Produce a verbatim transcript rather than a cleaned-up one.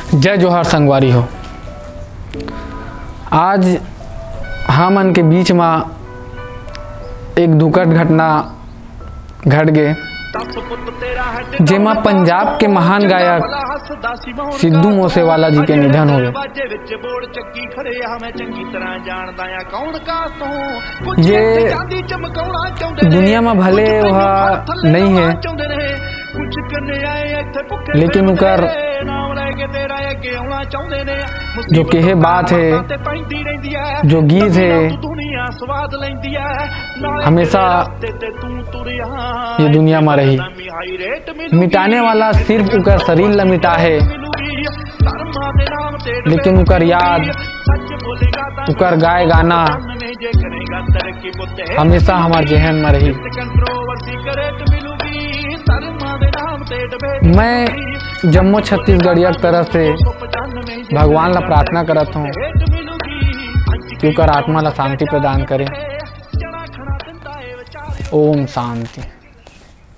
जय जोहार संगवारी हो। आज हमन के बीच म एक दुखद घटना घट गे, जेमा पंजाब के महान गायक सिद्धू मूसेवाला जी के निधन होगे। ये दुनिया म भले ओहा नइ हे, लेकिन उकर जो केहे बात हे, जो गीत हे, हमेशा ये दुनिया म रही। मिटाने वाला सिर्फ उकर शरीर ला मिटा हे, लेकिन उकर याद, उकर गाए गाना हमेशा हमर जेहन म रही। मैं जम्मो छत्तीसगढ़िया के तरफ से भगवान ला प्रार्थना करत हूँ कि उकर आत्मा ला शांति प्रदान करे। ओम शांति।